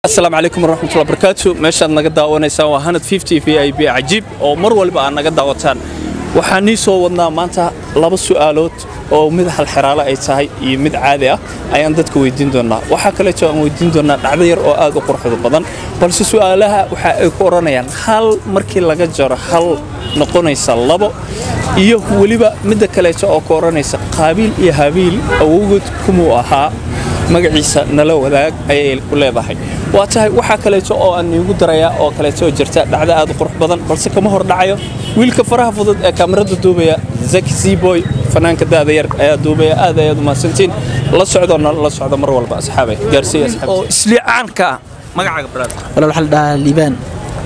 Asalaamu calaykum waraxmatullahi barakaatu. Meeshaad naga daawanaysaan waa 150 v i b cajiib oo mar walba aad naga daawataan. Waxaan nii soo wadnaa maanta laba su'aalood oo mid halxiraalo ay tahay iyo mid caadi ah ayaan dadka weydiin doonaa. Waxaa kaleeto aan weydiin doonaa dhacdo yar oo aad u quruxda badan, balse su'aalaha waxa ay ku odhanayaan hal markii laga jaro hal noqonaysa labo, iyo weliba midda kaleeto oo ku odhanaysa Qaabiil iyo Habiil awowgood kumuu ahaa, magaciisa nala wadaag ayay ku leedahay. Waa tahay, waxaa kaleeto oo aan iigu darayaa oo kaleeto jirta dhacdo aad u qurux badan, balse kama hor dhacayo. Wiilka faraha fudud ee kaamirada duubaya, Zaki Zboy, fanaanka daada yar ayaa duubaya. Aad ayaad u mahadsantiin, la socdona la socda mar walba asxaabay, gaarsiiya asxaabta oo isliicaanka ah. Magacaaga, brother? Walaal, waxaa la dhahaa Liibaan.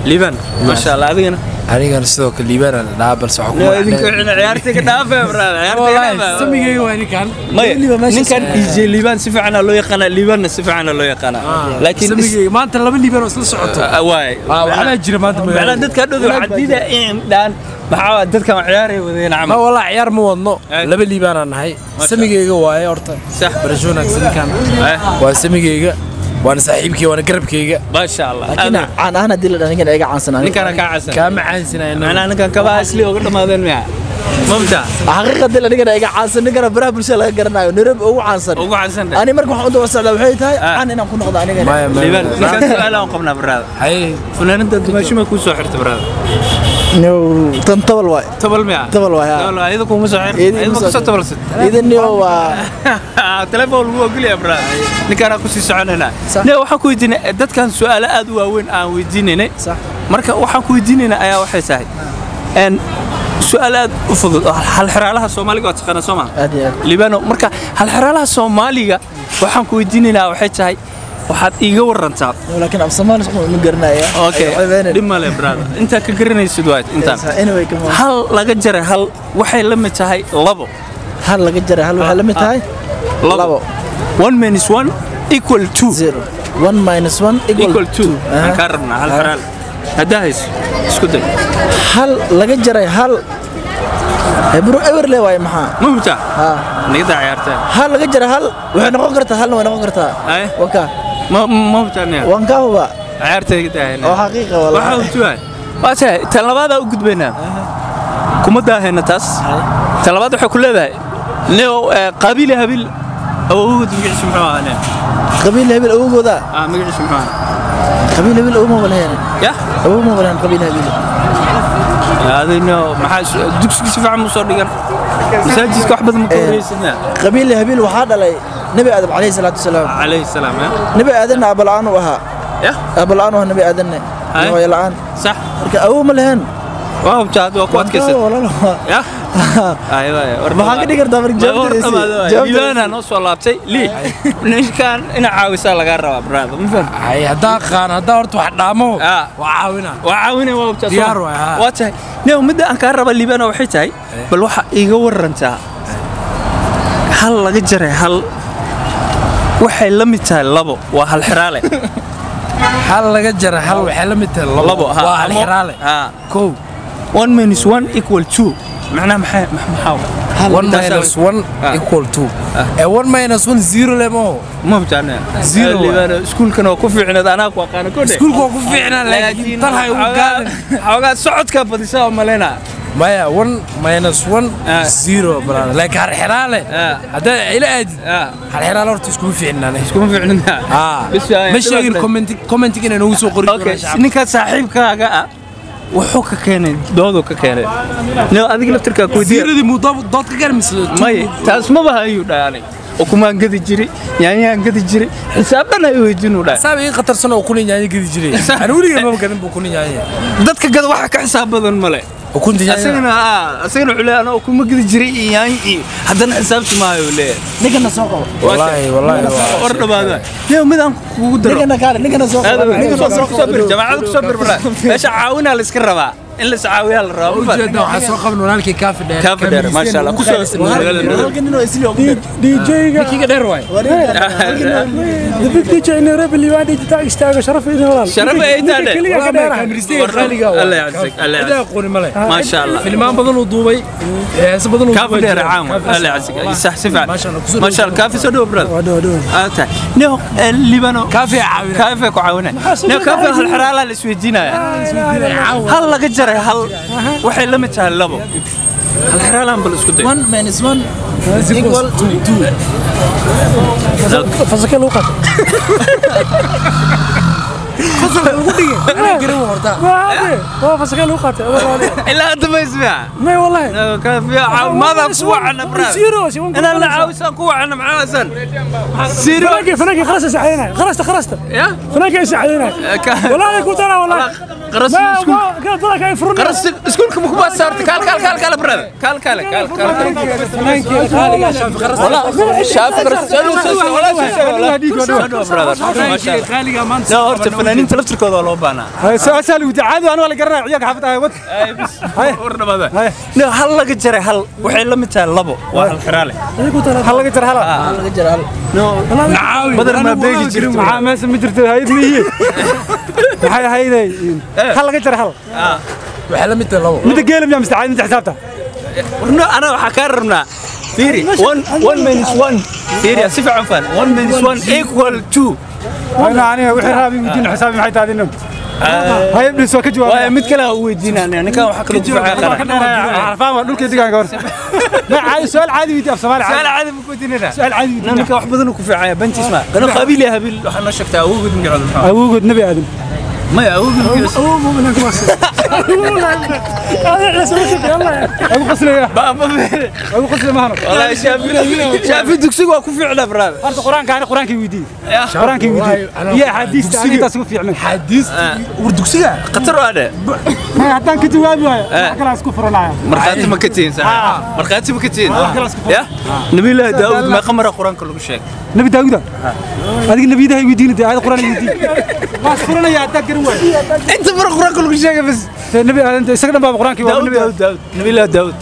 Liibaan, maasha Allah. Adigana? Anigana sidoo kale Liibaan aan dhahaa, balse waxaa ku idinka ciyaartay ka dhaafay, brother, ciyaartay ka dhaafay. Samigayga waa ninkan. Maya, ninkan DJ Liibaan si fiican loo yaqaanaa, Liibaanna si fiican loo yaqaanaa, laakiin samigayga maanta laba Liibaan oo isla socoto waay. Waxbaa jira maanta magaalada. Macnaha dadka dhowda waxaa diida in dhaan maxaa dadkan ciyaaray wadeen ma camal. Walaa ciyaar ma wadno, laba Liibaan aan nahay. Samigayga waaye horta. Sax. Barasho wanaagsan. Ninkan waa samigayga, waana saaxiibkay, waana garabkayga. Maasha Allah. Laakiin caan ahaan haddii la dhaha ninkan iga caansan aniga. Ninkana kaa casan? Kaama caansinaya. Macnaha ninkan kabaha isli uga dhamaadeen miya mabta? Xaqiiqadii la ninkan iga caansan, ninkana baraha bulshada laga garanayo, Nairobi ugu caansan. Ugu caansan. Ani marka waxaan u daba socdaa waxay tahay caan inaan ku noqdo anigana. Maya, maya. Liibaan, ninkan su'aal aan qabnaa, brother. Haye. Funaanada dumaashima kuu soo xirtay, brother? No, tan tabal waay. Tabal miya? Tabal waay, haa. Tabal waay, iyada kuma soo xir. Iyada iyada ima ma soo kusoo xir. tabalsad. Idin niyo waa telefoon lagu ogolyahay, brother. Ninkaana kusii soconaynaa. Sax. Ne waxaan ku weydiinay dadkan su'aalo aad u waaweyn aan weydiinaynay. Sax. Marka waxaan ku weydiinaynaa ayaa waxay tahay n su'aal aad u fudud oo halxiraalaha Soomaaliga waa taqaanaa, soo maa? Aad iyo aad. Liibano, marka halxiraalaha Soomaaliga waxaan ku weydiinaynaa waxay tahay waxaad iiga warantaa. No, laakiin af Soomaali ma garanaya. Okay, dhib male, brother, intaa ka garanaysid waa intaan. Anyway, come on. Hal laga jaray hal waxay la mid tahay labo. Hal laga jaray hal waxay la mid tahay labo. 1 minus 1 equal 2. 0 1 minus 1 equal equal 2. Aan kaa rabnaa hal xiraal haddaa hayso, isku day. Hal laga jaray hal bro ewer le waay maxaa? Ma hubtaa? Haa. Naga daa ciyaarteen. Hal laga jaray hal waxay noqon kartaa, halna way noqon kartaa. Ay. Wanka ma hubtaa niya? Waan ka huba. Ciyaarta iga daahayna oo xaqiiqa waxaa wallahi. Hubtuwaay, waa tahay. Tan labaadaa u gudbaynaa, kuma daahayna taas. Tan labaad waxay ku leedahay neo Qaabiil iyo Habiil awowgood magaciisu muxuu ahaa, neo? Qabiil hebel awowgooda? Ah, magaciisu muxuu ahaa? Qabiil hebel awow ma walahayn. Yah. Awow ma walahayn qabiil hebel. Adino maxaa dugsiga si fiican mu soo dhigan, masaajidka wax badan ma ka wareysidna? Qabiil hebel waxaa dhalay Nabi Aadam calayhi salaatu wasalaam. Calayhi salaam, ya. Nabi Aadanna aabba la'aan uu ahaa. Yah. Aabba la'aan uu ahaa Nabi Aadanna. Ay. Iyo hooyo la'aan. Sax. Marka awow ma lahayn. Waa hubtaa hadda, waa ku adkaysat. Walaal. Yah. Ay waay. Maxaa ka dhigi kartaa marka jawaabteeda jawaabteeda? Jawaabteeda Liibaana noo soo laabtay lii, ninkan ina caawisaa lagaa rabaa, brother, ma faham? Haye, haddaa qaan haddaa horta wax dhaamo. Ah. Waa caawinaa. Waa caawinay, waa hubtaa. Diyaar waay, haa. Waa tahay neo, midda aan kaa raba, Liibaana, waxay tahay bal waxa iiga warantaa hal laga jaray hal waxay la mid tahay labo, waa hal xiraale. Hal laga jara hal waxay la mid tahay labo. Labo, haa. Waa hal xiraale. Haa. Kow. 1 minus 1 equal 2, macnaha maxay maxaa? 1 Taas minus 1 Ah. equal 2 ee 1 minus 1 0 le maho. Ma hubtaane? Zero waay. Liibaano, iskuulkan waa ku fiicnaad, anaa ku aqaana kodhe. Iskuulka waa ku fiicnaa, laakiin tan hay ugu gaadan. Xoogaa socodkaa badisaa oo malaynaa. Maya, 1 minus 1 Ah. 0 brother, laakiin hal xiraale Ah. haddaa ila aadid Ah. hal xiraale horta iskuma fiicnaan. Iskuma fiicnina. Ah. Bas waay, Ma sheegin comment inay noogu soo qori okay doonaan shacabka. Ninkaa saaxiibkaaga ah wuxuu ka keenay dooduu ka keenay nio, adiga laftirkaa ku weydiiya. Zerodii muu dood ka gaar mise? May, taas maba ayuu dhahay, aniga ukumaan gadi jiray, yaanyaan gadi jiray, xisaab dhan ay weydiinuu dhahay. Saab iga khatarsan oo kunta yaanyo gadi jiray. Ani weligay maba gadin buu kunta yaanyo. Dadka gada waxa ka xisaab badan male. Ukunta yaanyo. Asagana wuxuu leeyahay anaa ukuma gadi jiray iyo yaanyo iyo haddana xisaabti maayo uu leeyahay. Ninkana soo qabo. Wallaahi waa war dhamaada nio, mid aan kugu daro. Ninkana kaale, ninkana soo qabo, ninkana soo kusoo bir qabo. jamaacada kusoo bir, bala meesha caawinaa la iska rabaa. In la iscaawiyaa la rabaa. Ujeedaa waxaa soo qaban walaalkii Kaafi Dheer. Kaafi Dheer, maasha Allah. Ku soo Halkan inuu isli ugu dheer. DJ-ga Kiga dheer waay. The big DJ Nairobi Liban digital istaago sharaf idin walaal. Sharaf ay tahay. Keliya ka dheerahay. Kaamiristiga qaaliga waa. Allah yaczik, Allah Cidaa yaczik. aqooni male. Maasha Allah. Filmaan badan uu duubay. Heeso badan uu Kaafi duubay. Dheer caam. Allah yaczik. Sax si fiican. Maasha Allah, kusoo Maasha Allah, Kaafi soo dhawo brother. Waa dhow dhow. Aad tahay. No, Libano. Kaafi caawina. Kaafi ku caawinay. No, Kaafi hal xiraala la isweydiinaya. Hal laga jaray hal waxay la mid tahay labo. Hal xiraalaan bal isku day. 1 minus 1 equal to 2. Fasalka lagu qaato. Fasalka lagu dhigay. Anaa garan waa horta. Waa hade. Waa fasalka lagu qaatay. Walaal. Ilaa hadda ma ismica. May wallahi. No, Kaafi maada ku wacana brother. Zero si wan. Inaan la caawisan ku wacana maxaa zero. فنانك فنانك خلاص ساعدنا خلصت خلصت يا فنانك ساعدنا والله كنت انا والله qaras ما iskuul ما قال طلع كان يفرن qaras iskuulka ma kuma saartay kaal kaal kaal kaal brother kaal kaal kaal kaal والله شاف قرص ولا ولا ما شاء الله. Qaaliga maanta. لا horta fanaaniinta laftirkooda waa loo baahnaa. Su-aashaa lagu weydiiyey caadi anuu la garanaya ciyaalka xaafadda ahay wad. War dhammaada. No, hal laga jaray hal waxay la mid tahay labo waa hal xiraale. Hal laga jar hala. Laga jara hal. No, Nacaawi. badar ma beegi jirto. Maxaa meesha ma jirto hay'ad miyi. Maxay ahayday? Hal laga jar hal. Waxay la mid tahay labo. Midda geela miyaa mise caadi midda xisaabta? No, ana waxaa kaa rabnaa fiiri 1 1 minus 1 fiiri si fiican faan 1 minus 1 equal 2. Ana aniga wixii raabi weydiin xisaabi maxay tahay adina? Hay'ad dhis waa ka jawaab. Waa mid kale ha u weydiinaan ninkan waxaa kaloo difaaca qaran. Carfaan waa dhulka deegaanka hor. Ma caadi su'aal caadi weydiin af Soomaali su'aal caadi. Caadi ma ku weydiinayna. Su'aal caadi weydiin. Ninkan wax badan uu ku fiicaya bantiis ma qano qabiil ya habiil waxaa noo sheegtaa awowgood magacooda maxaa? Awowgood Nabi Aadam. Maya awowgood magaciisa. هذا على سويتك يلا. Agu qoslaya. Baaba. Agu qoslaya mahano. والله shaafi shaafi dugsigu waa ku fiicnaa brother. Horta quraanka ani quraankii weydiin. Quraankii weydiin. Iyo axaadiista ani intaas ugu fiicnay. Xadiista war dugsiga. Khatar waa dhe. Ma haddaan ka jawaabi waayo wax kale aan isku furanaya. Markhaati ma ka tihiin sax markhaati ma ka tihiin ya Nabiyullaahi Daawud meeqa mara quraanka lagu sheegay? Nabi Daawuda. Adiga nabiyadaha weydiin aayad quraan weydiin. Waa isku furanaya haddaan garan waayo. Inta mara quraanka lagu sheegay bas. Dee Nabi Aadan isaga dhan baaba quraankii waa Daawud Nabi Daawud Daawud Nabiyullaahi Daawud.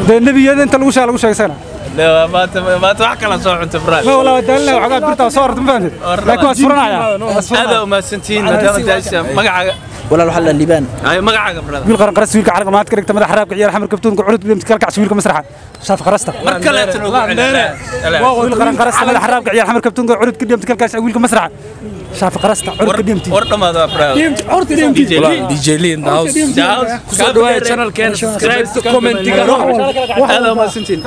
Dee nabiyada inta lagu sheegay lagu sheegay isagana. La maanta maanta wax kala soo cunta brother. Ma walaa daalna waxoogaa birta soo horta ma fahanted. Laakiin waa isfuranaya. Waa isfuranaya. Aad u mahadsantihiin maadaama daasha magacaaga. Walaal waxaa la Liban. Ay magacaaga brother. Wiil qaran qaras wiilka calanka maad ka dhigta madax xaraabka ciyaar xamar kabtuunka curud kala kacs wiilka masraxa shaaf qarasta. Mar kale tan ugu celin. Wiil qaran qarasta madax xaraabka ciyaar xamar kabtuunka curud ka dhigta kala kacs wiilka masraxa shaaf qarasta curud ka dhigta. War dhamaada brother. عرت ديمتي. DJ Lee in the house. Kusoo dhawaada channelkeena, subscribe, comment-iga. Aad u mahadsantihiin.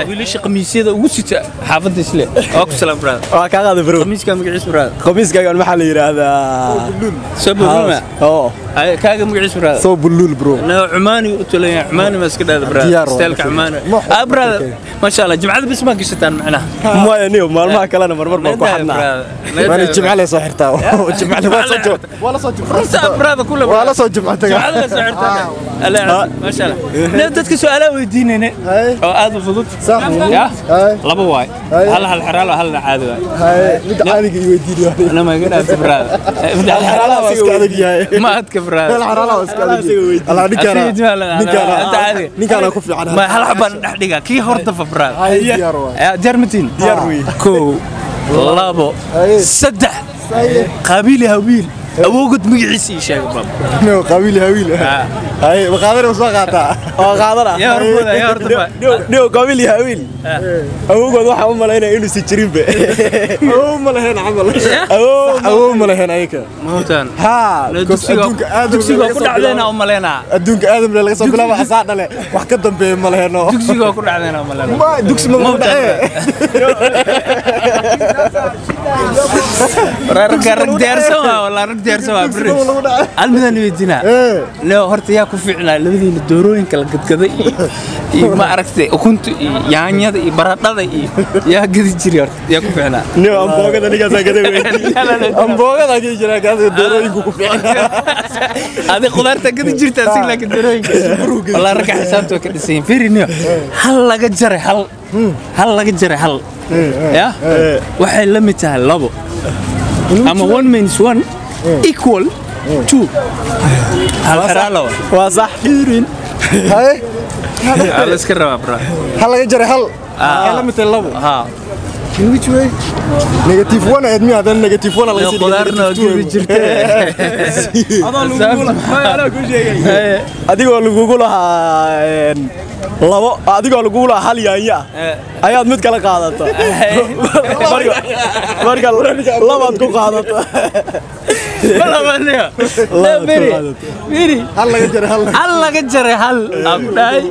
Wiilasha qamiisyada ugu sita xaafadda isle waa ku salaam brother. Waa kaa qaaday bro. Qamiiska magaciisa brother? Qamiiskaagan waxaa la yidhaahdaa soo buluma. Oo. Ay kaaga magaciisa brother? Soo buluul bro. No, Cumaani u talaya Cumaani ma iska dhaada brother. Diyaar waa. Styleka Cumaani. Ah brother, ma sha Allah jimcada bis ma gashataan macnaha? Maya niyo maalmaha kalena marmar baan ku xadnaa. Waana jimce la soo xirtaa jimce waa soo jimce waa la soo jimce. Runta brother kula waa la soo jimce taga. Jimcada la soo xirtaa. Allah yacafik, ma sha Allah. Ne dadka su'aalaha weydiinayna oo aad u fudud. Sax. Ya Hay. laba waay hal hal xiraal hal caadi waay. Hay mid caadiga i weydiin Ana ma iga dhaafta brother. Hal xiraalaha waa iska adag yahay. Ma adka brother. Hal xiraalaha waa iska adag yahay. Allah ninkaana Asiga jimcaha la- ninkaana Anta caadi. Ninkaana ku fiican. Ma hal xabaan dhex dhigaa kii hor dafa brother. Hay diyaar waa. Diyaar matiin? Diyaar wey. 1 2 3 qabiil hawiil awowgood magaciisa ii sheeg baba. No qabiil hawiil hay maqaadana soo qaataa. Waa qaadana. Yaa hormooda yaa hordafa. Dhigo qabiil iyo hawiil awowgood waxaa u malaynaya inuusan jirinba. Awow ma lahayn camal. Awow ma lahayn ayaka. Mahutaan. Haa because adduunka aadam dugsiga ku dhacdeena u malaynaa. Adduunka aadam laga soo bilaabo xasaa dhale wax ka dambeeya ma lahayn. Dugsiga ku dhacdeena u malaynaa. Ma dugsi ma lagu dhacee. Rag rag diyaarsan waa walaa rag diyaarsan waa beri. Hal midaan weydiinaa. Leo horta yaa ku fiicnaa labadiina doorooyinka la gadgaday iyo ma aragtay ukunta iyo yaanyada iyo baradhada iyo yaa gadi jiray horta yaa ku fiicnaa? Niyo amboogada ninkaasaa gada wey. Amboogada gadi jiraa kaas doorooyinku ku fiican. Adi khudaarta gadi jirta asig laakiin doorooyinka walaa ragga xisaabta way ka dhisan yihiin. Fiiri niyo hal laga jaray hal hal laga jaray hal ya waxay la mid tahay labo ama 1 minus 1 equal 2 hal xiraalo. Waa sax. Haye. Hal iska rabaa bro. Hal laga jaray hal. Waxay la mid tahay 2. Ha. Which way? Negative 1 aad miyaa haddana negative 1 laga sii dhigay Qudaarna negative gibi 2. Jirtay. Adoo lagugu lahaa, anaa kuu sheegay. Adigoo lagugu lahaa labo, adigoo lagugu lahaa hal yaanyo ah ayaad mid kala qaadata. Marka labaad ku qaadata. Malabaniyo. Labaad ku Beri. qaadata. Beri. Hal laga jaray hal. Hal laga jaray hal. Aan ku dhahay.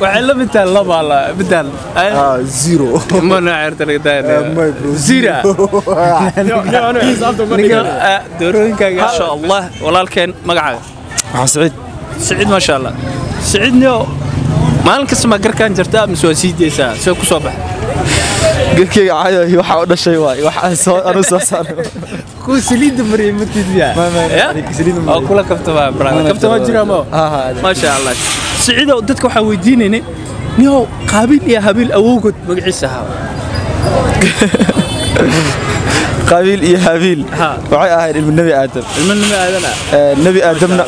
Waxay la mid tahay laba la midaan. Ah, zero. Mana ceerta laga daayay. My bro. Zero. Ninka doorooyinkaaga masha Allah walaalkeen magacaaga. Waxaan Saciid. Siciid masha Allah. Siciidniyo maalin kasta ma garkaan jirtaa mise waa sii deysaa see ku soo baxa? Garkeyga caadi waxa u dhashay waay. Waxa soo anu soo saaray. Kuwa saliidda mariyay matid miyaa? Ma- Ya? Saliidda mariyay. Oo kula kaftama brother. Kaftama jira mo? Ha, ha. Maasha Allah. Siciidow dadka waxaan weydiinaynay niyow Qaabiil iyo Habiil awowgood magaciisa ahaa. Qaabiil iyo Habiil Ha. waxay ahayd ilmo Nabi Aadam. Ilmo Nabi Aadan ah. Nabi Aadamna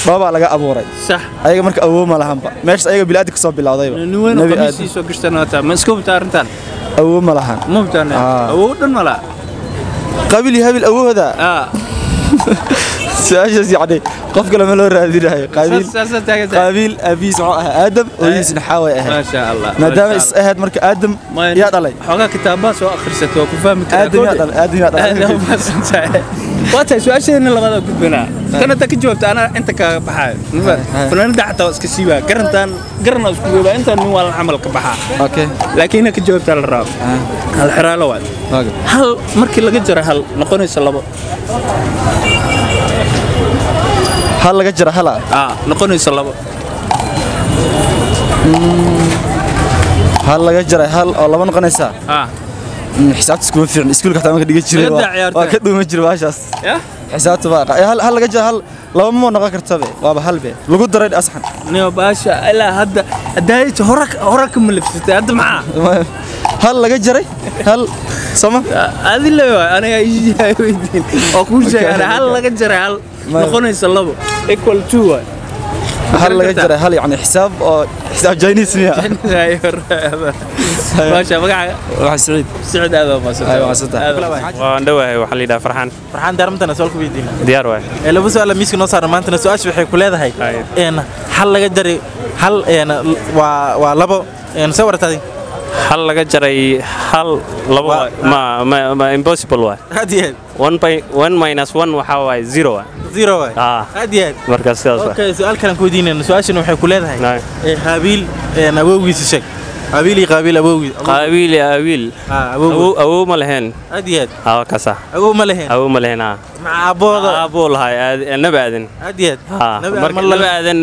dhoobaa laga abuuray. Sax. Ayaga marka awow ma lahanba. Meeshaas ayaga bilaadanka kasoo bilowdayba. Nin weyn oo Nabi Aadam qamiisii soo gashtan wataa. Ma iska hubtaa arrintan? Awow ma lahan. Ma hubtaan? Ah. Awow dhan ma laha. Qaabiil iyo Habiil awowhooda. Ah. Su-aashaas yacni qof kale ma loo raadinayo. Qaabiil Saasaa taagan tahay. Qaabiil aabihiis wuxuu ahaa Aadam, hooyadiisna Xaawa ay ahayd. Maasha Allah. Maadaama is ahayd marka Aadam yaa dhalay. Xoogaa kitaabaa soo akhrisatay waa ku fahmi karaa. Aadam yaa dhalay, Aadam yaa dhalay. Aad u mahadsantahay. Waa tahay su-aasheena labaad oo gudbinaa. Tan hadda ka jawaabta anaa inta kaaga baxaayo. Ma fahamtay? Fanaanada xataa waa iska siibaa. Garantaan garana isku goobaa intaan nin waa la camal ka baxaa. Okay. Laakiin inaad ka jawaabtaa la rabaa. Hal xiraalo waay. Okay. Hal markii laga jaro hal noqonaysa 2. Hal laga jara hala. Ah, noqonaysa 2. Hal laga jaray hal oo laba noqonaysa. Ah. Xisaabta iskuma fiicna. Iskuulka xataa marka dhigan jiray Laga daa ciyaarta. waa ka dhuuman jiray baashaas. Ya? Xisaabta baa hal laga jara hal laba ma noqon kartabe. Waaba hal be. Lagu daray asxan. Niyo baasha ilaa hadda hadaayta hore hore ka malafsatay hadda maxaa? Hal laga jaray hal sama Adi le waay aniga ii weydiin oo kuu sheegay ana hal laga jaray hal noqonaysa 2 equal 2 waay. Hal laga jaray hal yani xisaab oo xisaab Chinese miya. Maasha magacaaga. Waxa Saciid. Siciid aad waa mahadsantahay. Ay, waa mahadsantahay. Aad waa mahadsantahay. Waan dhowahay, waxaa la yidhaha Farxaan. Farxaan daarmantana su'aal ku weydiina. Diyaar waay. Ee laba su'aal miiska noo saaran maantana su'aasha waxay ku leedahay een hal laga jaray hal een waa 2 een soo wartay. Hal laga jaray hal labo Waa- ma ma ma impossible waay. Aad iyo aad. 1 by 1 minus 1 waxaa waay 0 waay. 0 waay. Ah. Aad iyo aad. Marka sidaas waay. Okay, su'aal kale ku weydiinayna su'aashana waxay ku leedahay Naay. ee Habiil een awowgiisa sheeg. Habiil iyo Qaabiil awowgiis. Qaabiil iyo Habiil. Ah, awowgood. Awow awow ma lahayn. Aad iyo aad. Haa kasa. Awow ma lahayn. Awow ma lahayn ah. Maca aabbooda. Aabbo lahay Nabi Aadan. Aad iyo aad. Haa. Nabi Marka Aadan ma Nabi Aadan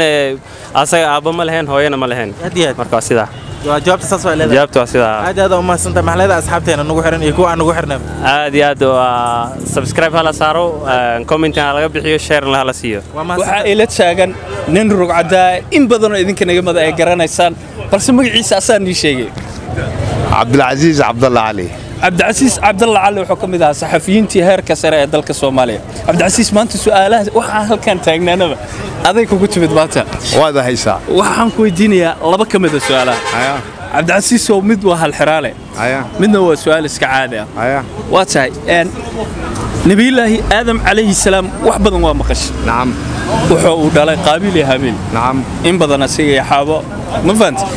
asaga aabbo ma lahayn, hooyana ma lahayn. Aad iyo aad. Marka waa sidaa. Waa jawaabta saas waa leedahay. Jawaabtu waa sidaa. Aad iyo aad u mahadsantahay maxalada asxaabteena nagu xiran iyo kuwa aan nagu xirnayn. Aad iyo aad waa subscribe hala saaro, comment ha laga bixiyo, share hala siiyo. Waa mahadsantahay. Waxaa ila taagan nin rugcadaa in badan oo idinka naga mada ay garanaysaan balse magaciisa asaan nii sheegay. Cabdilcasiis Cabdalla Cali. Cabdicasiis Cabdalla Cali wuxuu ka mid ahaa saxafiyiintii heerka sare ee dalka Soomaaliya. Cabdicasiis maanta su'aalaha waxaan halkan taagnaanaba aday kugu timid maanta. Waad haysaa. Waxaan ku weydiinayaa laba ka mid ah su'aalaha. Haya. Cabdicasiis oo mid waa hal xiraale. Haya. Midna waa su'aal iska caadi ah. Haya. Waa tahay Nabiyullaahi Aadam calayhi salaam wax badan waa maqashay. Nacam. Wuxuu uu dhalay Qaabiil iyo Habiil. Nacam. In badan asiga iyo Xaabo ma fahantay.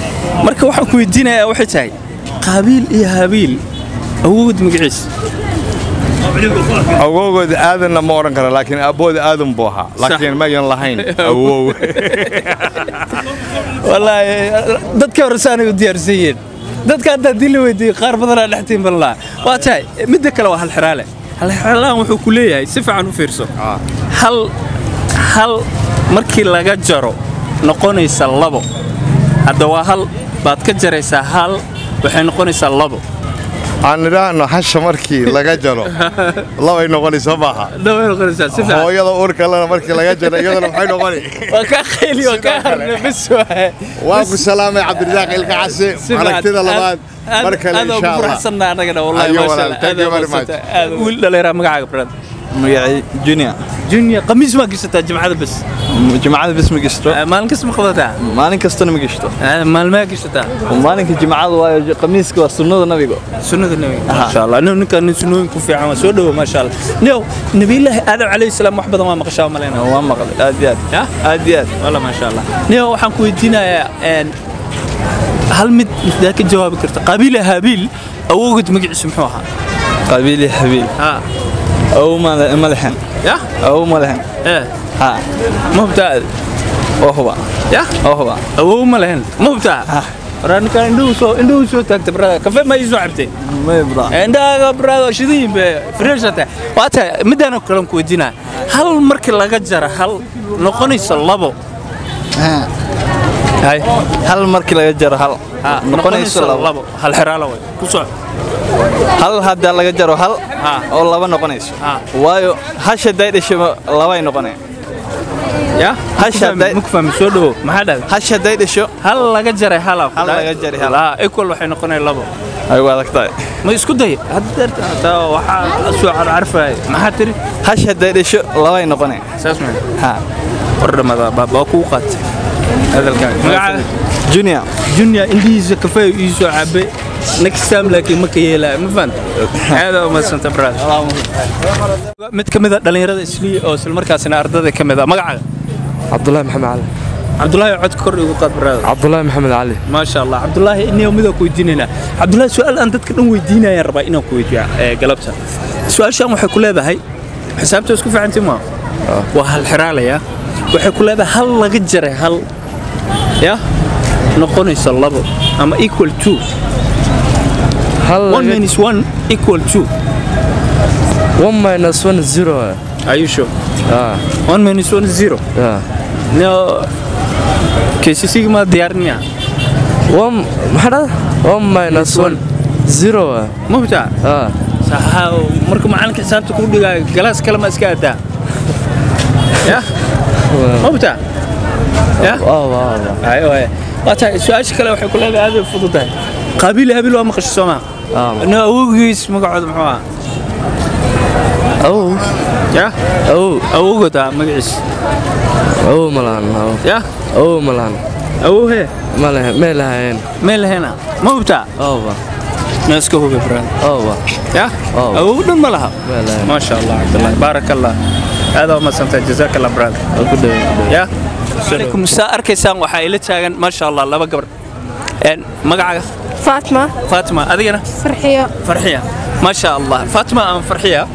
Marka waxaan ku weydiinayaa waxay tahay Qaabiil iyo Habiil awood magaciisa. Awowgood Aadanna ma oran kara, laakiin aabbooda Aadan buu ahaa, laakiin mayan lahayn awow. Wallaahi dadka hore saanay u diyaarsan yihiin. Dadka hadda haddii la weydiiyo qaar badanaa dhextiin ban lahaa. Waa tahay midda kale waa hal xiraale. Hal xiraalahan wuxuu ku leeyahay si fiican u fiirso. Hal hal markii laga jaro noqonaysa 2. Hadda waa hal baad ka jaraysaa hal waxay noqonaysaa 2. Aan nidhaahno hasha markii laga jaro labay noqonayso maaha. Labay noqonaysaa si fiican. Hooyada uurka lena markii laga jaro iyadana maxay noqoni? Waa kaa qayli waa kaa harne bas waaye. Waa ku salaamay Cabdirasaaq Ilka Case, aragtida labaad mar kale aad insha ugu Allah. faraxsannahay annagana wallahi Ayo maasha walaal, Allah. thank you very much. Wiil dhalinyaro magacaaga brother. Magacay Junior. Junior, qamiis ma gashataa jimcada bas? Jimcada bas ma gashto. Maalin kasta ma qabataa? Maalin kastana ma gashto. Maalmaa gashataa? Maalinka jimcada waayo qamiiska waa sunnada nabiga. Sunnada nabiga. Masha Allah. Ninka nin sunnooyin ku fiican waa soo dhawo masha Allah. Niyow Nabiyullaahi Aadam calayhi salaam wax badan waa maqashaa malaynaa. Waa maqlay aad iyo aad. Aad iyo aad. Walla masha Allah. Niyow waxaan ku weydiinayaa hal mid midaa ka jawaabi karta Qaabiil Haabiil awowgood magaciisu muxuu ahaa? Qaabiil Haabiil. Awow ma lahayn. Ya? Awow ma lahayn. Ha. Ma hubtaa? Waa huba. Ya? Waa huba. Awow ma lahayn. Ma hubtaa? Ninkaan indhuhu soo taagtay brother. Kafe ma ii soo cabtay? May brother. Indhahaaga brother shidiin be fresh tahay. Waa tahay midaan oo kale ku weydiinaa. Hal markii laga jaro hal noqonayso labo. Hay. Hal markii laga jaro hal noqonayso labo. Hal xiraalo way. Ku soo. Hal hadda laga jaro hal oo laba noqonayso. Waayo hasha day dhashay laba ay noqonayaan. Ya? Hasha day ma ku fahmi soo dhawo. Maxaa dhahday? Hasha day dhasho hal laga jaray hal. Hal laga jaray hal. Equal waxay noqonayaan labo. Ay waa adag tahay. Ma isku day. Hadda taa waxa soo carcarfay. Maxaa tiri? Hasha day dhasho laba ay noqonayaan. Saas ma. Ha. Wardamada baaba ku qaatay. Hadalkaaga. Magaca Junior. Junior indiisa kafee ii soo cabay. Next time laakiin ma ka yeelaa ma fahant. Aad u mahadsantahay brother. Mid ka mid ah dhalinyarada Islii oo isla markaasina ardayda ka mid ah magacaaga? Cabdullaahi Maxamed Cali. Cabdullaahi cod kor igu qaad brother. Cabdullaahi Maxamed Cali. Maasha Allah. Cabdullaahi inuu mid ku weydiinayna. Cabdullaahi su'aal aan dadka dhan weydiinayaan rabaa inaan ku weydiiyo galabta. Su'aashan waxay ku leedahay xisaabta isku fiicantii ma? Waa hal xiraalaya. Waxay ku leedahay hal laga jaray hal ya noqonayso labo ama equal 2. 1 minus 1 equal 2. 1 minus 1 is 0. Are you sure? 1 minus 1 is 0. Yeah. No. KCC ma diyaarniya? 1 maxaa 1 minus 1 0. Ma hubtaa? Saxa marka macalinka xisaabta ku dhigayo galaas kale ma iska aadaa? Ya? Ma hubtaa? Ya? Ayo ay. Waa tahay su'aasha kale waxay ku leedahay aad u fududahay. Qaabiil Haabiil waa maqashay Soomaa? No awowgiis magacooda muxuu ahaa? Awow. Ya? Awow. Awowgood magaciis. Awow ma lahan. Ya? Awow ma lahan. Awow he? Ma lahayn, ma lahayn. Ma lahayna. Ma hubtaa? Awow. Ma iska hubi brother. Awow. Ya? Awow dhan ma laha. Ma lahayn. Ma sha Allah Abdullah. Barakallah. Aad u mahadsantahay jazakallah brother. Ku dhawaad. Ya? Alaykum saa arkaysaan waxa ila taagan ma sha Allah laba gabar. Magacaaga? Fatma. Fatma, adigana? Farxiya. Farxiya. Ma sha Allah. Fatma and Farxiya.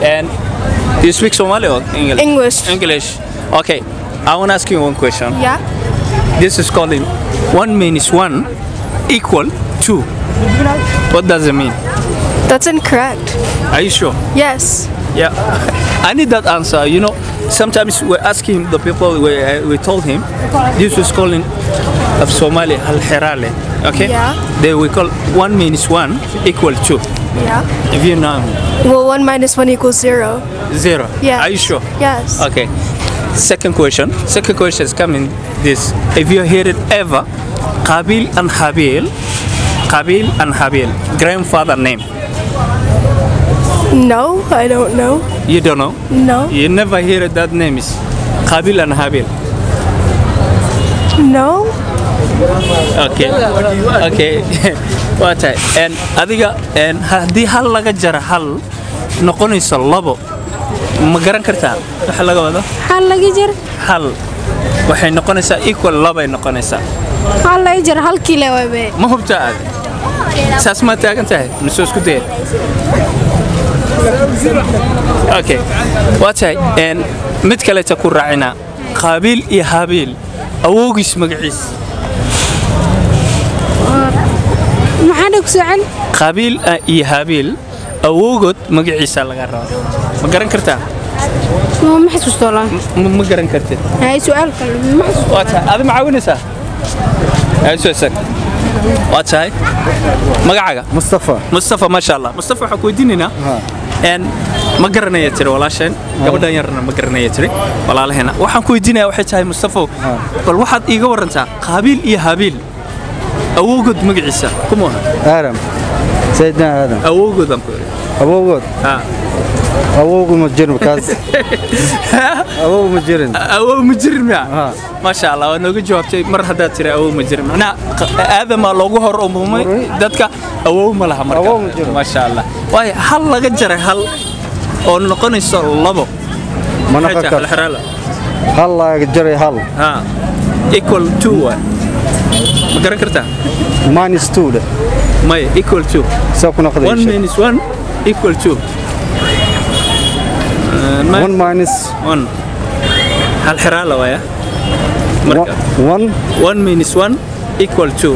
And do you speak Somali or English? English. English. Okay. I want to ask you one question. Yeah. This is called 1 minus 1 equal 2. What does it mean? That's incorrect. Are you sure? Yes. Yeah. I need that answer. You know, sometimes we're asking the people, we told him, this was calling of Somali Al Hirale. Okay? Yeah. They we call 1 minus 1 equal 2. Yeah. If you know. Well, 1 minus 1 equals 0. 0? Yeah. Are you sure? Yes. Okay. Second question. Second question is coming this. If you hear it ever, Qabil and Habil, grandfather name. No, I don't know. You don't know? No. You never hear it, that name is Qabil and Habil. No. Okay. Okay. What? And adiga and hadii hal laga jaro hal noqonayso labo ma garan kartaa waxa laga wado? Hal laga jaro hal waxay noqonaysaa equal labo ay noqonaysaa. Hal laga jaro hal kilo wabe. Ma hubtaa aad? Saas ma taagan tahay? Mise isku day? Okay. What? And mid kale ta ku raacina Qabil iyo Habil awowgiis magaciis. Maxaa ku socon? Qabil iyo Habil awowgood magaciisa laga rabo. Ma garan kartaa? Ma xasuusto la. Ma garan kartid. Hay su'aal kale ma xasuusto. Waa tahay aad ma caawinaysaa? Hay su'aal. Waa tahay magacaaga? Mustafa. Mustafa ma sha Allah. Mustafa waxa ku weydiinaynaa een ma garanaya tiri walaasheen gabadhan yarna ma garanaya tiri walaalaheena waxaan ku weydiinayaa waxay tahay Mustafa bal waxaad iiga warantaa Qabil iyo Habil awowgood magaciisa kuma aha? Aadam. Sayyidina Aadam. Awowgood aan ku yiri. Awowgood? Ha. Awowgu ma jirin kaas. Awow ma jirin. Awow ma jirin miya? Maasha Allah, waa nooga jawaabtay. Mar haddaad tiri awow ma jirin, macnaha aadamaa loogu hor umumay dadka, awow ma laha marka. Maasha Allah. Waayo, hal laga jaray hal oo noqonayso labo. Ma noqon Maxay tahay karto. hal xiraala? Hal laga jaray hal. Ha, equal two waay. Ma garan kartaa? Minus two dheh. Maya, equal two. Saa ku noqday. One minus one equal two. One minus one. Hal xiraala waaya marka. One. One minus one equal two.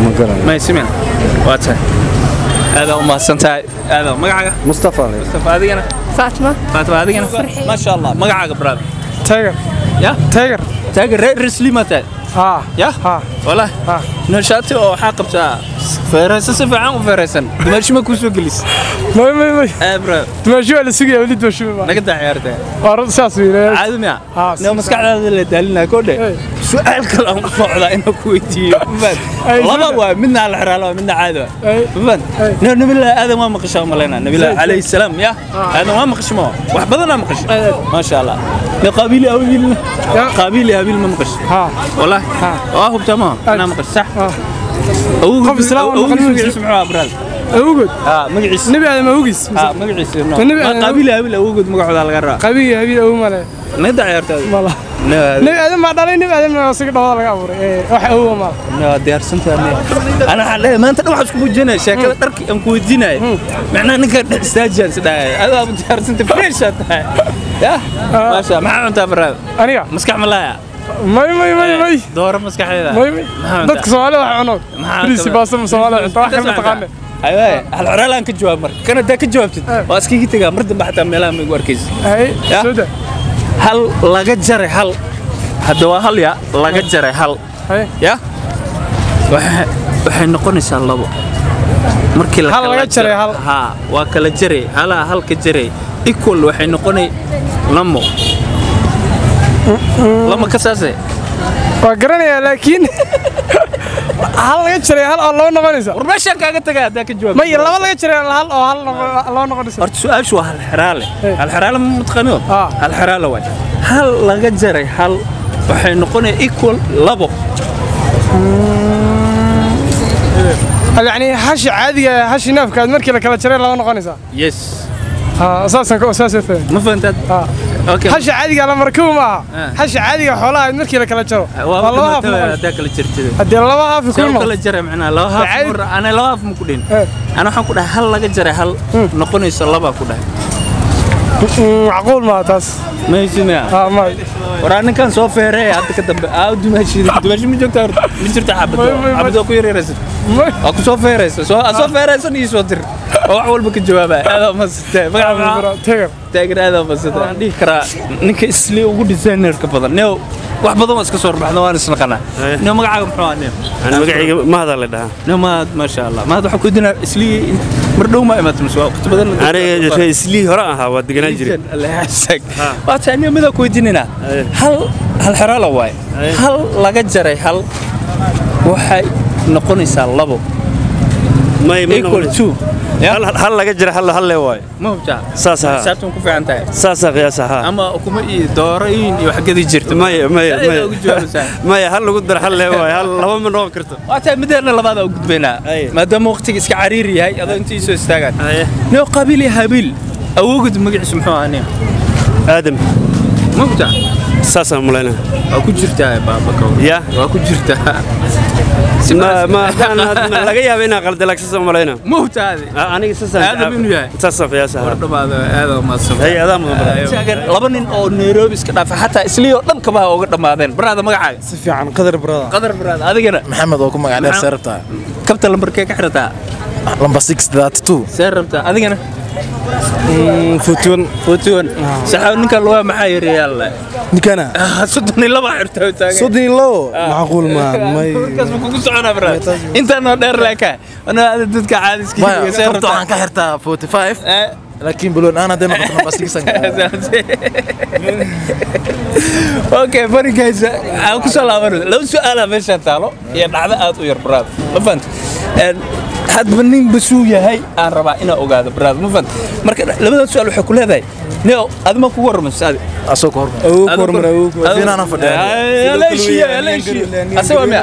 Ma garan. May simen. Waa tahay, aadaa u mahadsan tahay. Aadaa magacaaga? Mustafa. Mustafa, adigana? Fatma. Faatma, adigana? Maasha Allah. Magacaaga, brother? Tiger. Ya. Tiger. Tiger reer Isli ma tahay? Ha. Ya wala noshaati oo waxaa qabtaa feeraysan, si fiican u feeraysan. Dimaashi ma kuu soo gelis? May may may. Eh brother. Dimaashu waa la sugaya weli, dimaashu ma. Naga daa ciyaarta. Waa run saas weeye. Caadi miya? No, maskaxdaada la daalinaa kodhe. Su'aal kale aan u socdaa inaan ku weydiiyo. Laba waa, midna al xiraalo, midna caadi waa. Mafahant? No, nabilah Aadam waa maqashaa malaynaa. Nabilah calayhi salaam ya. Aadam waa maqasho ma? Wax badan aa maqasho. Maasha Allah. Ne qabiili abiil. Qabiili abiil ma maqasho? Wallahi. Waa hubtaa ma? Anaa maqasho sax. Qof islaam oo maqal magaciisa muxuu ahaa, brother? Awgood. Magaciisa. Nabi Aadam awgiis. Magaciisa. Nabi Ma Aadam. qabiili abiil awgood magacooda laga rabaa. Qabiil habiil awow male. Naga daa ciyaartaada. Mala. Nabi Aadam ma dhalay, Nabi Aadam isaga dhawada laga abuuray. Wax awow ma. Waa diyaarsantahay. Ana waxaan leeyahay maanta dhan waxaan isku muujinaya sheekada dharkii aan ku weydiinaya. Macnaha ninka dhex istaajiyaan is dhahay. Adaa diyaarsantay, fresh aad tahay. Ya? Maasha, maxaa cuntaa, brother? Aniga? Maskax ma laaya? May may may may. Dooro maskaxdeeda. May may. Maxaa cuntaa? Dadka Soomaalida wax cuno. Maxaa Bariis cuntaa? baasta ma Soomaalida cunto wax kale ma taqaana. Aywa, hal xoraal aan ka jawaab marka. Kana hadaa ka jawaabtid, waa iskaga tegaa mar dambe xataa meelaha ma igu arkaysid. Hay, Ya? soo daa. Hal laga jaray hal. Hadda waa hal ya, laga jaray hal. Hay. Ya? Waxay noqonaysaa labo. Markii la Hal kala laga jaray hal. Ha, waa kala jaray, halaa hal ka jaray. Equal waxay noqonay lamo. Lama ka saase. Waa garanayaa laakiin hal laga jaray hal oo laba noqonaysa. War meeshaan kaaga tagaa haddaa ka jawaabtid. May, laba laga jaray hal oo hal laba noqonaysa. Horta su'aashu waa hal xiraale. Hal xiraale ma mataqaano? Hal xiraale waay. Hal laga jaray hal waxay noqonay equal labo. Yani hashi caadiga, hashi naafkaad markii la kala jaray laba noqonaysa. Yes. Ha, asaasan ka asaas faham. Ma fahantaad? Okay. Hashi caadiga la markuu ma aha. Hashi caadiga xoolaha markii la kala jaro. Waa laba haaf noqonaysa. Haddaa kala jirtid. Haddii laba haaf ku See u noqon. kala jaray macnaha laba haaf mar ana laba haaf ma ku dhin. Ana waxaan ku dhahay hal laga jaray hal noqonayso laba ku dhahay. Macquul ma taas. Ma haysinaya? Ha, ma. Waraa ninkan soo feeree hadda ka dambe aa dumaashida, dumaashi ma joogtaa horta? Ma jirta xabado xabado ku yaryaraysid waa ku soo feeraysa, soo soo feeraysan iyo soo dir oo wax walba ka jawaabaya. Aad u madsantay. Magaca maxaa? Tiger. Tiger, aad u madsantay. Waxaan dhihi karaa ninka isli ugu designerka badan neo, wax badan waa iska soo horbaxda, waan isnaqanaa. Neo, magacaaga muxuu ahaa, neo? Ani magacayga Mahad la dhahaa. Neo Mahad, maasha Allah. Mahad, waxaan ku weydiinaa isli mar dhow ma imaatay mise waa waqti badan? Aniga islii hore ahaa, waa deganaan jiray. Allah yaxsag. Waa tahay. Neo, midaan ku weydiinaynaa hal hal xeraala waaye. Hal laga jaray hal waxay noqonaysaa labo. May ma equal two. Hal hal laga jira hal hal le waaye. Ma hubtaa? Saas ha. Xisaabtan ku fiican tahay. Saasa qiyaas ha. Ama kuma iyo doorooyin iyo wax gadi jirta? Maya maya Said maya. ugu jawaabaysaa. Maya, hal lagu daro hal le waaye, hal laba ma noqon karto. Waa tahay. Mideena labaad u gudbaynaa maadaama waqtiga iska cariiri yahay adoo intii soo istaagaan. Neo, qabiil iyo habiil awowgud magaciisu muxuu ahaa, neo? Aadam. Ma hubtaa? Saasaan malaynaa. Waa ku jirtaa baabaka. Ya. Waa ku jirtaa. Ma ma ma laga yaabo inaan qalda laakiin saasaan malaynaa. Ma hubtaa adi? Aniga saasaan. Aadam inuu yahay. Saasaan qiyaas ha. War dhamaado, aad u mahadsan. Hay, adaa mudan badan. Taagan laba nin oo Nairobi iska dhaafay xataa islii oo dhan kabaha uga dhamaadeen. Brother, magacaaga? Si fiican, Qadar brother. Qadar brother, adigana? Maxamed oo ku magac dheer. See rabtaa? Kabta lambarkee ka xirataa? Lambar 632. See rabtaa adigana? 41. 41. Saxaa ninka lugaa maxaa yareeyaa? Ninkana 32 xirtaa taagan. 32 macquul ma may. Markaas ma kugu soconaa brother? Intaan oo dheer leeka. Ana dadka caadiska Maya, see kabta rabtaa? Waxaan ka xirtaa 45 laakiin buloon aan hadday noqoto lambar 6 aan Okay, funny guys, aan ku soo laabano. Laba su'aal meesha taalo iyo dhacdo aad u yar brother. Ma fahantay? Hadba nin basuu yahay aan rabaa inaan ogaado brother, ma fahant? Marka labadan su'aal waxay ku leedahay neo adima kugu hormarsan asoo ku hormar Awow ku hormar, awow ku hormar. Fiinaan fadhiya. Asaga miya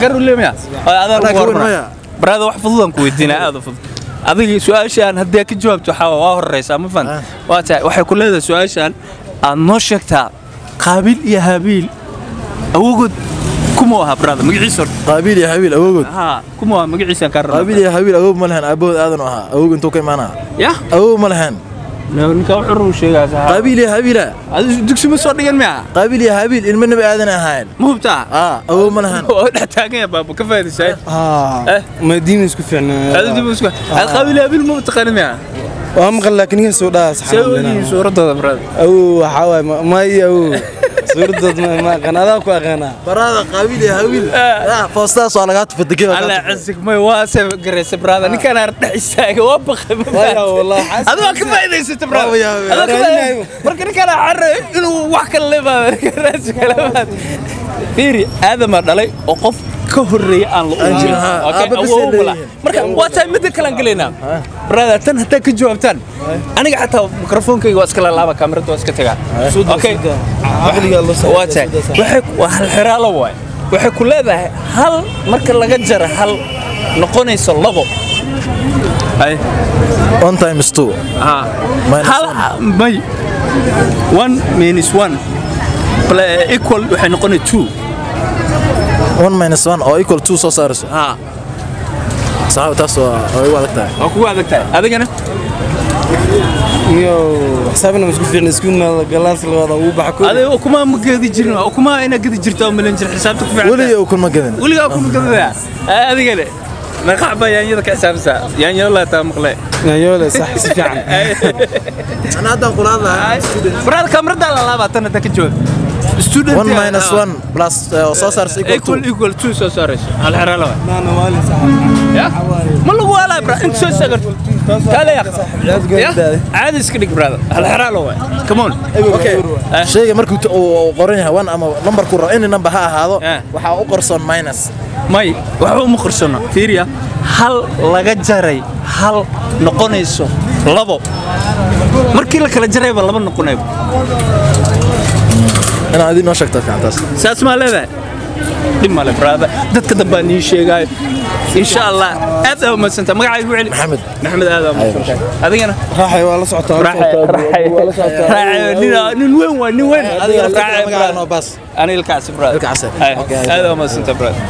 garu le miya adaa Anaa kugu ka hormar maya. Brother, wax fudud aan ku weydiinaa, aad u fudud. Adiga su'aashaan haddii aad ka jawaabto waxaa waa horeysaa, ma fahant? Waa tahay, waxay ku leedahay su'aashaan aad noo sheegtaa Qaabiil iyo Habiil awogood kuma aha brother magaciisa horta. Qaabiil iyo Habiil awogood. Ha, kuma aha magaciisa ka rabaa. Qaabiil iyo Habiil awow ma lahan, aabahood Aadan u ahaa. Awowg intuu ka imaanaa? Ya. Awow ma lahan. Ninka wuxuu ruu sheegaa sax. Qaabiil iyo Habiila. Adigu dugsi ma soo dhigan miya? Qaabiil iyo Habiil ilmo Nabi Aadan ahaayeen. Ma hubtaa? Awow ma lahan. Oo dhex taagan yahay baaba ka faa'iidaysay. Ma diin isku fiicnaa. Adigu diin isku. Qaabiil iyo Habiil ma taqaan miya? Waa maqal laakiin ninka soo dhaas. See u suuradooda brother? Awow waxa waay ma iyo awow. Suuradood ma aqaan, adaa ku aqaanaa. Barada Qaabiil iyo Habiil. Foostaas waa lagaa tufadegay. Alla casig may waa se garaysa brother, ninkan aan dhex istaagay waa baqay, ma Wallahi adigu waa ka faa'iidaysatay brother. Adigu ka faa'iidaysatay. Marka ninkan aan carray inuu wax kale leeyahay raasi kale baad. Fiiri, Aadam dhalay oo qof ka horreeyay aan la Aan jirin, ogeyn. ha. Okay, Aabba bas awow ay ma laha. leeyihiin. Marka waa tahay midda kale aan gelaynaa brother, tan haddaa ka jawaabtaan aniga xataa mikrofoonkayga waa iska laalaaba, kaamirada waa iska tagaa. Okay, waa tahay, waxay waa hal xiraalo waay. Waxay ku leedahay hal marka laga jaro hal noqonayso labo. Ay. 1 times 2. Minus hal may 1 minus 1 equal waxay noqonay 2. 1 minus 1 oo equal 2 soo saarayso. Ha. Saxaab, taas waa igu adag tahay. Waa kugu adag tahay adigana. Iyo xisaabna isku fiicnaa, isku galaas labaad ugu baxa ku. Adiga ukuma ma gadi jirin, ukuma ina gadi jirto oo malan jir xisaabta ku fiican. Weliga ukun ma gadin. Weligaa ukuma gadaya adigana? Meeqa xabaa yaanyada ka xisaabsaa? Yaanyo la taa maqle. Yaanyoole sax si fiican. Ana hadda kula hadlahay. Brother, kamarada la laabaa tan hadda ka jawaab. Student 1 minus 1 plus oo soo saarayso equal equal 2. Equal 2 soo saarayso hal xiraalo waay. Maana waali sax. Ya ma lagu waalaa bro, inta soo sagarto kaale ya Ya? Caadi iska dhig brother, hal xiraalo waay, come on. Okay. Shayga markuu uu qoran yahay 1 ama numberku rabo any number ha ahaado, waxaa u qarsoon minus. May, waxba uma qorsano. Fiiriya, hal laga jaray hal noqonayso labo, markii la kala jarayba laba noqonayba. Inaad idin noo sheegto fiican taas. Saas maa leedahay, dhib male brother, dadka dambe aan ii sheegaayo insha Allah. Aad aa umadsanta. Magacaaga ku celi? Maxamed. Maxamed, aad aa umadsantahay. Adigana? Raaxay waa la socotaa. Waa la socotaa. Raaxay, nin weyn waa nin weyn. Adiga Raaxay, laftirkaaga magacaaga brother. noo baas. Aniga Ilkaasi brother. Ilkaasi. Ay, Okay. aad aa umadsanta brother.